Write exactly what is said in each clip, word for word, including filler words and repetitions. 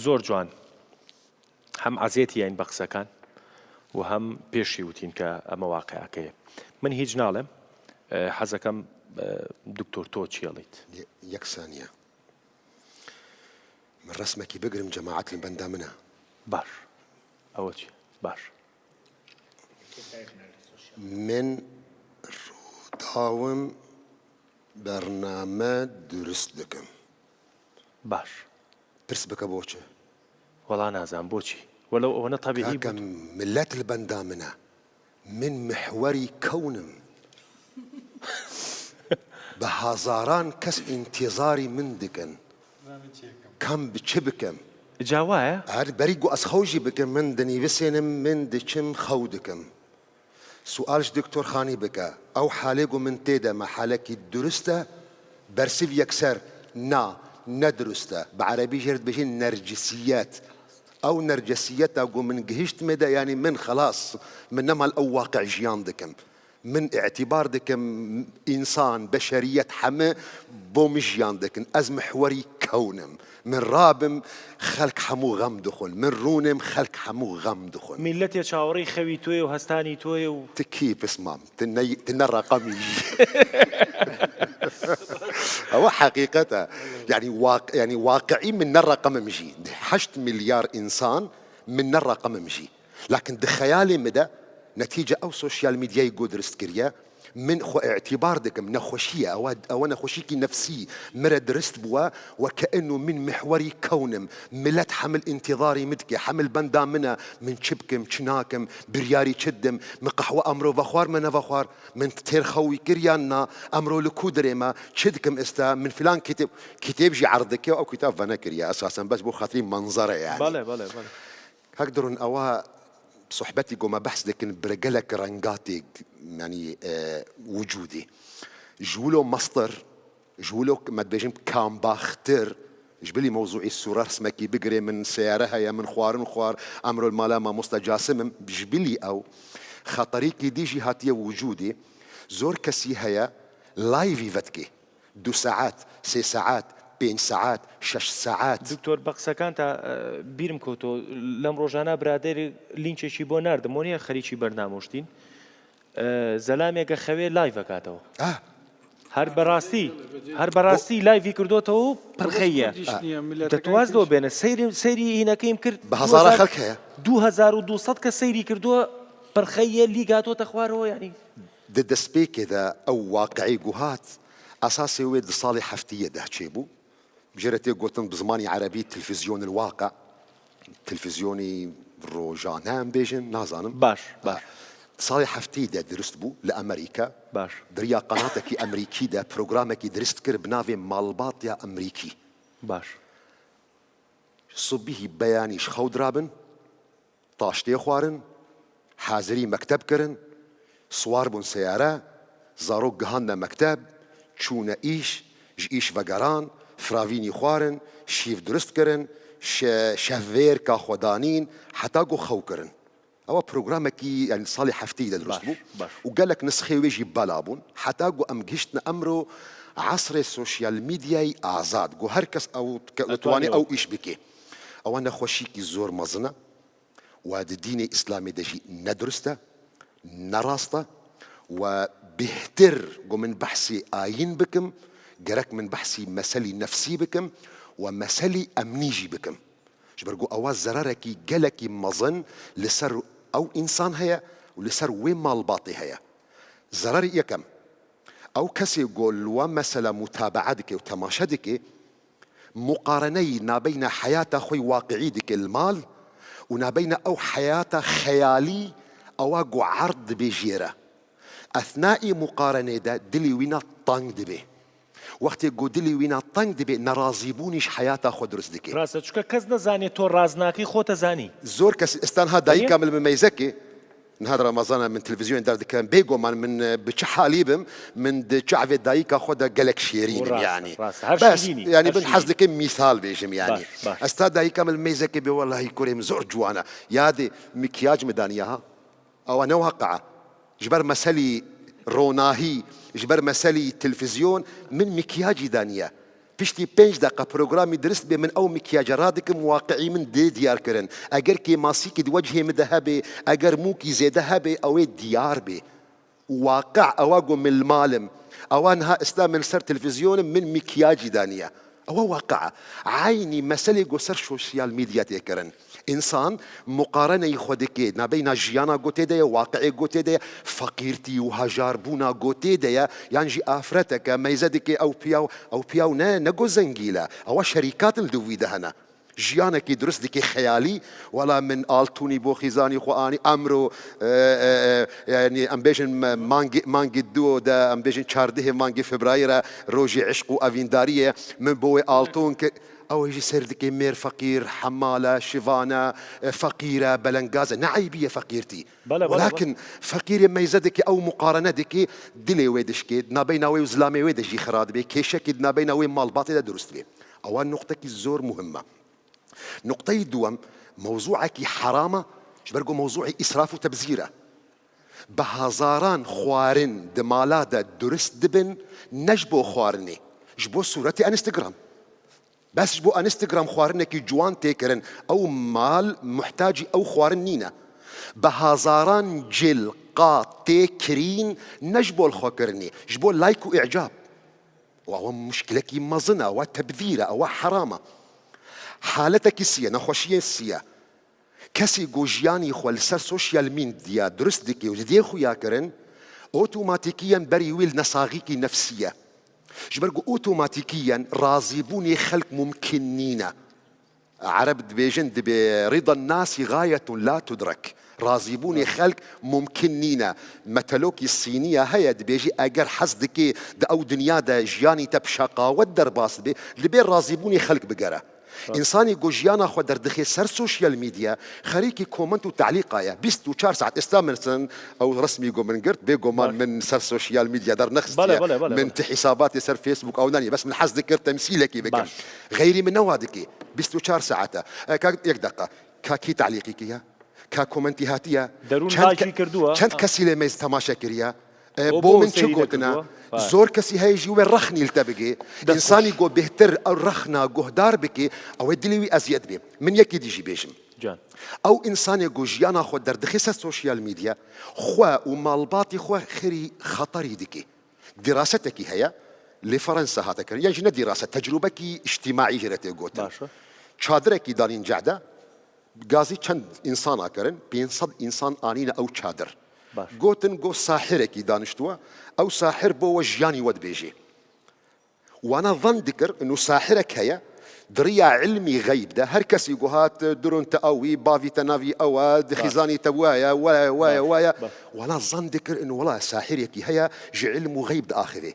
زۆر جوان. هەم عەزێتی یاین بە قسەکان و هەم پێشی وتین کە ئەمە واقعەکەیە. من هیچ ناڵێم. ئە، حەزەکەم، ئە، دکتۆر تۆ چیەڵیت؟ یە-، یەک سانیە. من ڕسمێکی بگرم، جەماعەت لە بەندا منە. باش. ئەوە چی؟ باش. من ڕووداوم، بەرنامە دروست دەکەم. باش. پرس بکە بۆچی؟ وەڵا نازان بۆچی. وەلەو ئەوەنە تەبیعی کاکە، بوو. ملەت لە بەندا منە. من محوەری کەونم. بە هەزاران کەس ئینتیزاری من دکن. کام بچ بکەم؟ جا وایە؟ هەر بەری گو ئەس خەوژی بکەم، من دنیوسێنم، من دچم خەو دکەم. سوال ji دکتۆر خانی بکە، ئەو حالێ گو من تێدەمە حالەکی دروستە؟ بەرسیڤ یەکسەر، نا، نەدروستە. بە عەرەبی ژێر دبێژین نەرجسیەت. ئەو نەرجسیەتە گو من گهیشتمێدە، یعنی من خلاص، من نەمال ئەو واقع ژیان دکم. من ئیعتیبار دکم ئینسان، بەشەریەت هەمە بۆ من ژیان دکن. ئەز محوەری کەونم. من ڕابم، خەلک هەموو غەم دخون. من ڕوونم، خەلک هەموو غەم دخون. میلەتێ چاوەڕێی خەوی تۆیە و هەستانی تۆیە و تکی پسمام، تنە، تنە ڕەقەمی. ئەوە حەقیقەتە. یعنی واق-، یعنی واقعی من نە ڕەقەمم ژی. هەشت ملیار ئینسان من نە ڕەقەمم ژی. لكن di xeyalê min de netîce ew sosyal medyayê ku dirist kiriye, min xwe îtîbar dikim, nexweşî ye, ew, ew nexweşîkî nefsî min re dirist bûye, weke eno min mihwerî kewn im, milet hemil întîzarî min dike, hemil benda min e, min çi bikim, çi nakim, biryarî çi didim, min qehwe emro vexwar, me nevexwar, min têr xewî kir yan na, emro li ku dirê me, çi dikim esta, min filan kitêb, kitêb jî erd dike, ew kitêb venekiriye, esasen bes bo xatirî menzere yani. Bale, bale, bale. Hek durun ewa sohbetî ku me behs dikin bi gelek renga tê, yanî, e, wicûdê. Ji wilo mestir, ji wilo me dibêjin kambaxtir, ji bilî mewzûî sûra resmekî bigirê, min seyare heye, min xwarin xwar, emro li mala mamosta Casim im, ji bilî ew xeterîkî dî jî hatiye wicûdê. Zor kesî heye, live-î vedikê. Du saet, sê saet, pênc saet, şeş saet. دکتۆر، بە قسەکانتا، ئە، بیرم کەوتەوە. لەم ڕۆژانە برادەرێک لینکێکی بۆ ناردم، وە نییە خەریکی بەرنامۆشتین. ئە، زەلامێکە خەوێ لایڤ ئەکاتەوە. ئا. هەر بەڕاستی، هەر بەڕاستی لایڤی کردوتەوە و پرخەیە. دەتواز لەوە بێنە. سەیری، سەیری هینەکەیم کرد. بە هەزارە خەلک هەیە. دوو هەزار و دوو سەد کە سەیری کردووە، پرخەیە لی گاتۆتە خوارەوە، یعنی. Di destpêkê de ew waqiî ku hat, esasê wê di salê heftiyê de çêbû. Jê re tê gotin bi zimanî erebî telfîzyonil waqe, telfîzyonî rojane em bêjin, nazanim. Baş, baş. Di salê heftiyê de dirust bû li Amerîka. Baş. Di riya qanatekî Amerîkî de programekî dirust kir bi navê Malbatiya Amerîkî. Baş. Sibihî beyanî ji xew dirabin. Taştê xwarin, hazirî mekteb kirin, siwar bûn seyare, zarok gihandine mekteb, çûne îş, ji îş vegeran, firavînî xwarin, şîv dirust kirin, şe-, şevêrka xwe danîn, heta ku xew kirin. Ewa programekî, yani salê hefteyî de dirust bû. Baş, baş. Û gelek nisxê wê jî bela bûn. Heta ku em gihiştine emro esrê sosyal medyayê azad. Ku her kes ew ke-, Etwanî ditowanî ew. Ew îş bike. Ewa nexweşîkî zor mezin e. Wa di dînê Îslamê de jî ne dirust e, ne rast e. Wa bêhtir ku min behsê ayîn bikim, gerek min behsî meselî nefsî bikim, wa meselî emnî jî bikim. Ji ber ku ewa zerarekî gelekî mezin li ser ew însan heye û li ser wê malbatê heye. Zerarê yekem, Ew kesê ku li wan mesela mutabaa dike û temaşe dike, muqareneyî nabeyna heyata xwe yî waqiî dike li mal û nabeyna ew heyata xeyalî ewa ku erd dibe jê re. Esnaî muqarenê de dilê wîna teng dibe. Wextê ku dilê wîna teng dibe, nerazîbûnî ji heyata xwe dirust dike. Rast e, çunke kes nezanê to rast nakî, xwe te zanî. Zor kes, esta niha dayika min li min meyzekê, Niha di Remezana min televîzyonê derdikim, bêguman min, e, bi çi halî bim, min di çavê dayika xwe de gelek şêrîn im, rast, yanî. Rast. Her bes, şîrînî, yanî her min şîrînî. Hez dikim mîsal bêjim, yanî. Baş, baş. Ez ta dayika min mêzekê bê, wellahî kurê min zor ciwan e. Yadê mikyaj min daniye ha. Ewa ne waqia. Ji ber meselî ronahî, ji ber meselî televîzyon, min mikyajî daniye. Piştî pênc deqa programî dirist bê, min ew mikyacê radikim, waqiî min dê diyar kirin. Eger kêmasîkî di wecihê min de hebe, eger mûkî zêde hebe, ew ê diyar bê. Waqi ewa ku min li mal im. Ewa niha esta min ser televîzyon im, min mikyacî daniye. Ewa waqi. Eynî meselê ku ser sosyal medya tê kirin. Însan muqareneyî xwe dike, nabeyna jiyana ku tê de ye, waqiê ku tê de ye, feqîrtî û hejarbûna ku tê de ye, yan jî afreteke meyze dike, ew piyaw, ew piyaw ne, ne ku zengîl e. Ewa şerîkat li dûvî de hene. Jiyanekî dirust dike xeyalî, wela min altûnî bo xîzanî xwe anî, emro, e, e, e, yanî em bêjin me-, mangê, mangê duo de, em bêjin çardehê mangê Febrayê re rojê eşq û evîndariyê, min bo wê altûn kir. Ew ê jî seyr dike mêr feqîr, hemale, şivane, e, feqîr e, belengaz e. Ne eybî ye feqîrtî. Bele, bele, bele. Welakin feqîrê meyze dike, ew muqarene dike, dilê wê dişkê, di nabeyna wê û zilamê wê de jî xira dibe, kêşekî di nabeyna wê malbatê de dirust dibe. Ewa nuqtekî zor muhim e. Nuqteyî duwem, mewzûekî heram e, ji ber ku mewzûê îsraf û tebzîr e. Bi hezaran xwarin di mala de durist dibin, ne ji bo xwarinê, ji bo sûretê Instagram. Bes ji bo Instagram xwarinekî ciwan tê kirin, ew mal muhtacî ew xwarin nîne. Bi hezaran cilqa tê kirîn, ne ji bo li xwe kirinê, ji bo like û îcab. Û ewa muşkilekî mezin e, ewa tebzîr e, ewa heram e. Haletekî sî ye, nexweşiyên sî ye. Kesî ku jiyanî xwe li ser sosyal medya dirust dike û didê xuya kirin, otomatîkiyen berî wî li nesaxîkî nefsî ye. Ji ber ku otomatîkiyen razîbûnê xelk mumkin nîne. Ereb dibêjin, dibê rîda nasî gayetun la tudrek. Razîbûnê xelk mumkin nîne. Metelokî Sîniya heye, dibêjî eger hez dikê di ew dinya de jiyanî te bi şeqawet derbas bibe, dibê razîbûnê xelk bigere. Însanî ku jiyana xwe derdixê ser sosyal medya, xerîkî koment û telîqa ye. Bîst û çar saet, êsta min sen ew resmî ku min girt, bêguman min ser sosyal medya dernexistiye. Bele, bele, bele, min ti hîsabatê ser Facebook ew naniye. Bes min hez dikir temsîlekî bikim. Xeyrî min newa dikê. Bîst û çar saet e. E, ka, yek deqa. Ka kî telîqî kiriye? Ka komentî hatiye? Derûn çend lajî ke-, kiriye? Çend kesî lê me temaşe kiriye? E, bo min çi gotine? Zor kesî heye jî wê rexnî li te bigê. Însanî ku bêhtir ew rexna guhdar bikê, ew ê dilê wî eziyet bê. Min yekî dî jî bêjim. Can. Ew însanê ku jiyana xwe derdixê ser sosyal medya, xwe û malbatî xwe xirî xeterî dikê. Dîrasetekî heye, li Ferensa hate kirin. Yan jî ne dîraset, tecrûbekî îctîmaî jê re tê gotin. Baş e. Çadirekî danîn cehde, gazî çend însana kirin, pênc sed însan anîne ew çadir. Baş. Gotin, got, sahirekî daniştuwe, ew sahir bo we jiyanî we dibêjê. Wana zan dikir, inu sahirek heye, di riya ilmî xeyb de, her kesî ku hat, durun te ew î, bavî te navî ew e, di xîzanî te waye, waye, waye, waye. Wana zan dikir, inu wela sahirekî heye, ji ilm û xeyb diaxivê.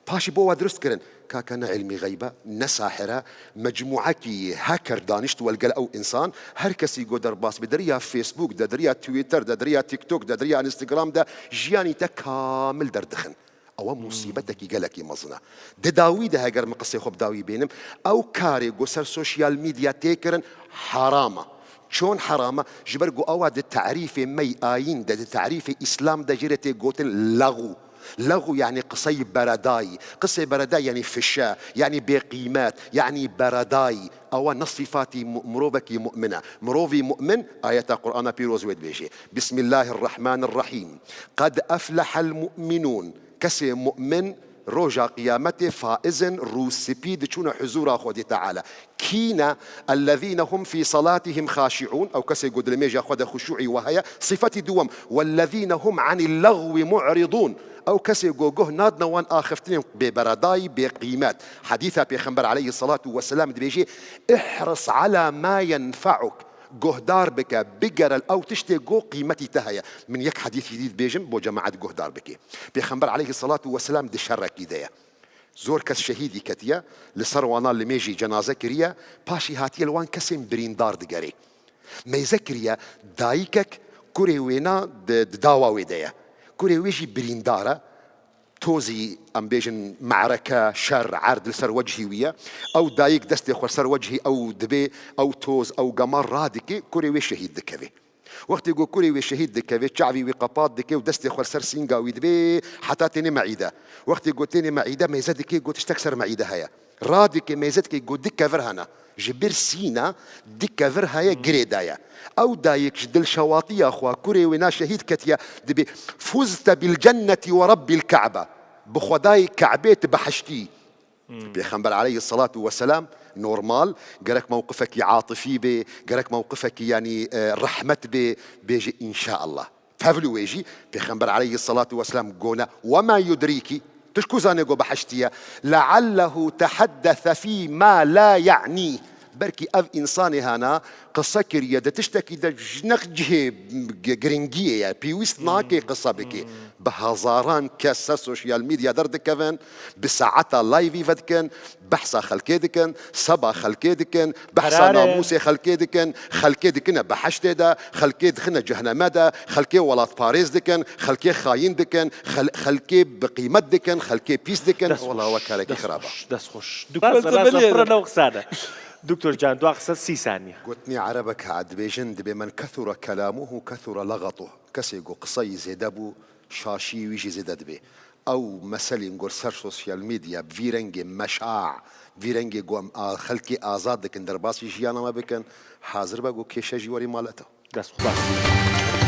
Paşî bo wa dirust kirin. Kaka ne ilmî xeyb e, ne sahir e, mecmûekî hacker danişt we li gel ew însan, her kesî ku derbas be, di riya Facebook de, di riya Twitter de, di riya TikTok de, di riya Instagram de, jiyanî te kamil derdixin. Ewa musîbetekî gelekî mezin e. Di dawî de heger min qisê xwe bi dawî bênim, ew karê ku ser sosyal medya tê kirin, heram e. Çon heram e? Ji ber ku ewa di tarîfê me yê ayîn de, di tarîfê Îslam de jê re tê gotin lexw. Lexw yanî qisey beredayî. Qisê beredayî yanî fişe, yanî bêqîmet, yanî beredayî. Ewa ne sîfatî mu-, mirovekî mu'min e. Mirovî mu'min, ayeta Qur'ana pîroz wê dibêje. Bismillahirrahmanirrahîm. Qed eflehel mu'minûn. Kesê mu'min roja qiyametê faiz in, rû spî diçûne huzûra Xwedê Teala. Kî ne? Ellezîne hum fî salatihim xaşi'ûn. Ew kesê ku di limêja xwe de xuşû'î we heye. Sifetî duwem. Wellezîne hum anil lexwi mu'ridûn. Ew kesê ku guh nadine wan axiftinên bêberedayî, bêqîmet. Hedîsa Pêxember aleyhissalatu vesselam dibêje, ihris ala ma yenfe'uk. Guhdar bike, bigere li ew tiştê ku qîmetî te heye. Min yek hedîsî dî dibêjim, bo cemaet guhdar bike. Pêxember aleyhissalatu vesselam di şerekî de ye. Zor kes şehîdî ketiye, li ser wana limêjî cenaze kiriye, paşî hatiye li wan kesên birîndar digerê. Meyze kiriye, dayikek kurê wêna di, di dawa wê de ye. Kurê wê jî birîndar e. Tozî, em bêjin, me'reke, şer, erd li ser wechî wî ye. Ew dayik destê xwe ser wechî ew dibê, ew toz, ew gema radike, kurê wê şehîd dikeve. Wextê ku kurê wê şehîd dikeve, çavî wî qepat dike û destê xwe li ser sînga wî dibê, heta tênê me'îde. Wextê ku tênê me'îde, meyze dike ku tiştek ser me'îde heye. Radikê mêze dike, got, du kevir hene. Ji bir sîna du kevir heye, girê de ye. Ew dayik ji dilşewatiya xwe kurê wê na şehîd ketiye, dibê, "Fuzte bil cenneti ve Rabbil Ka'be." Bi Xwedayê Ka'bê tu behiştî. Pêxember aleyhissalatu vesselam normal gerek mewqifekî atifî bê, gerek mewqifekî, yanî, e, rehmet bê, bêje, "Înşaallah." Tevlî wê jî Pêxember aleyhissalatu vesselam gona, "Wema yudrîkî", tu ji ku zanê ku behiştî ye? "Leallehu tehaddese fî ma la ya'nî." Belkî ev însanê hana qise kiriye, di tiştekî de ji ne cihê g-, giringiyê ye, pêwîst nake qise bike. Bi hezaran kes ser sosyal medya derdikevin, bi saeta live vedikin, behsa xelkê dikin, seba xelkê dikin, behsa Qerarê. namûsê xelkê dikin, xelkê dikine behiştê de, xelkê dixine cehneme de, xelkê welatparêz dikin, xelkê xayîn dikin, xel-, xelkê bi qîmet dikin, xelkê pîs dikin. Dest Wela xweş, we karekî dest xirab e. xweş, dest xweş. Diktor, Rast e, rast e, felsefeli pira ye. Newqisane. Doktor Can, dua qise sî saniye. Gotinê erebek heye, dibêjin, dibê, "Men kethura kelamuhu kethura lagatuh." Kesê ku qiseyî zêde bû, şaşî wî jî zêde dibe. Ew meselên ku ser sosyal medya bi vî rengê meşa, bi vî rengê ku em a-, xelkê azad dikin, derbasî jiyana me bikin, hazir be ku kêşe jî werî mala te. Dest xweş.